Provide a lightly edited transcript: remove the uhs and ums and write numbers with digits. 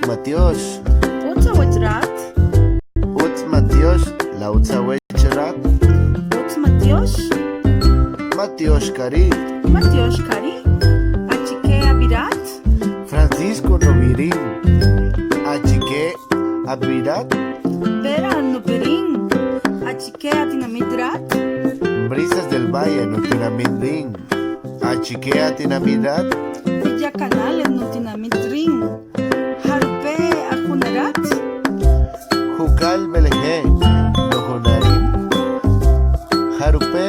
Matyox. Utz awech rat? Utz matyox, la utz awech rat? Utz matyox. Matyox kari. Matyox kari. Achike ab'i rat? Francisco nub'i rin. Achike ab'i rat? Vera nub'i rin. Achike atinamit rat? Brisas del Valle nutinamit rin. Achike atinamit rat? Villa Canales nutinamit rin. Jarupe ajuna rat? Jukal beleje nujuna rin. Jarupe.